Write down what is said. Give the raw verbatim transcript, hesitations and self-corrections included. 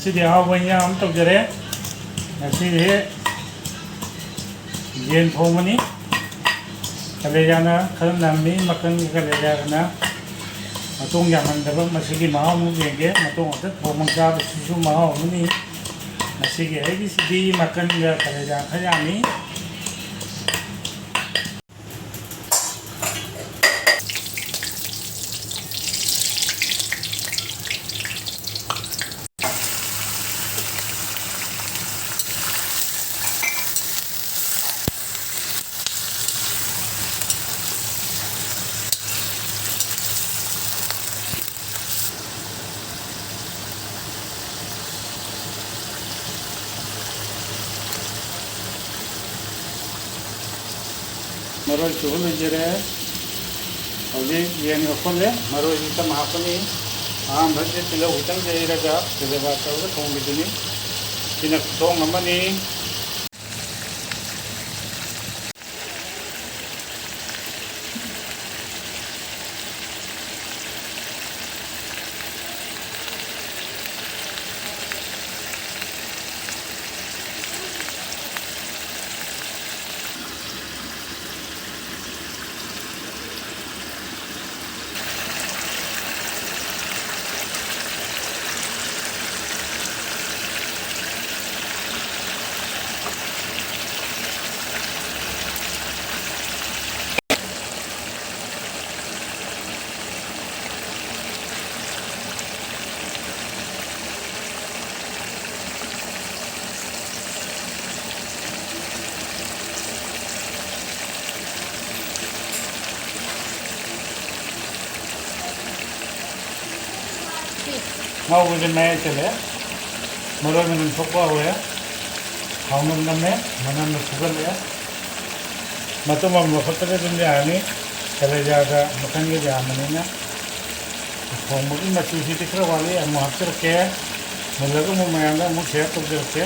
ꯉꯁꯤꯗꯤ ꯑꯍꯥꯎꯕ ꯏꯟꯖꯥꯡ ꯑꯃ ꯇꯧꯖꯔꯦ꯫ ꯉꯁꯤꯗꯤ ꯌꯦꯟ ꯊꯣꯡꯕꯅꯤ꯫ ꯀꯂꯦꯖꯥꯅ ꯈꯔ ꯅꯝꯃꯤ, ꯃꯀꯟꯒ ꯀꯂꯦꯖꯥꯒꯅ ꯃꯇꯣꯡ ꯌꯥꯝꯍꯟꯗꯕ꯫ ꯃꯁꯤꯒꯤ ꯃꯍꯥꯎ ꯑꯃꯨꯛ ꯌꯦꯡꯒꯦ꯫ ꯃꯇꯣꯡ ꯑꯃꯨꯛ ꯊꯣꯡꯕ ꯆꯥꯕꯁꯤꯁꯨ ꯃꯍꯥꯎ ꯑꯃꯅꯤ꯫ ꯉꯁꯤꯒꯤ ꯑꯩꯒꯤꯁꯤꯗꯤ ꯃꯀꯟꯒ ꯀꯂꯦꯖꯥ ꯈꯔ ꯌꯥꯝꯃꯤ꯫ ꯃꯔꯣꯏ ꯁꯨꯕ ꯂꯣꯏꯖꯔꯦ꯫ ꯍꯧꯖꯤꯛ ꯌꯦꯟ ꯉꯧꯈꯠꯂꯦ꯫ ꯃꯔꯣꯏꯁꯤ ꯇꯞꯅ ꯍꯥꯞꯀꯅꯤ꯫ ꯑꯍꯥꯟꯕꯁꯤꯗ ꯇꯤꯜꯍꯧ ꯈꯤꯇꯪ ꯌꯩꯔꯒ ꯇꯦꯖꯄꯥ ꯇꯧꯔꯒ ꯊꯣꯡꯕꯤꯗꯨꯅꯤ꯫ ꯁꯤꯅ ꯈꯨꯊꯣꯡ ꯑꯃꯅꯤ꯫ ꯉꯧꯕꯁꯦ ꯃꯌꯥꯏ ꯆꯜꯂꯦ꯫ ꯃꯔꯣꯏ ꯃꯅꯝ ꯊꯣꯛꯄ ꯍꯧꯔꯦ꯫ ꯊꯥꯎ ꯃꯅꯝ ꯅꯝꯃꯦ꯫ ꯃꯅꯝꯅ ꯐꯨꯒꯠꯂꯛꯑꯦ꯫ ꯃꯇꯨꯝ ꯑꯃ ꯂꯧꯈꯠꯄꯗ ꯑꯗꯨꯝ ꯌꯥꯔꯅꯤ꯫ ꯀꯂꯦꯖꯥꯒ ꯃꯈꯟꯒ ꯌꯥꯝꯕꯅꯤꯅ꯫ ꯊꯣꯡꯕꯒꯤ ꯃꯆꯨꯁꯤꯗꯤ ꯈꯔ ꯋꯥꯠꯂꯤ, ꯑꯃꯨꯛ ꯍꯥꯞꯆꯔꯛꯀꯦ꯫ ꯃꯨꯜꯂꯒ ꯑꯃꯨꯛ ꯃꯌꯥꯝꯗ ꯑꯃꯨꯛ share ꯇꯧꯖꯔꯛꯀꯦ꯫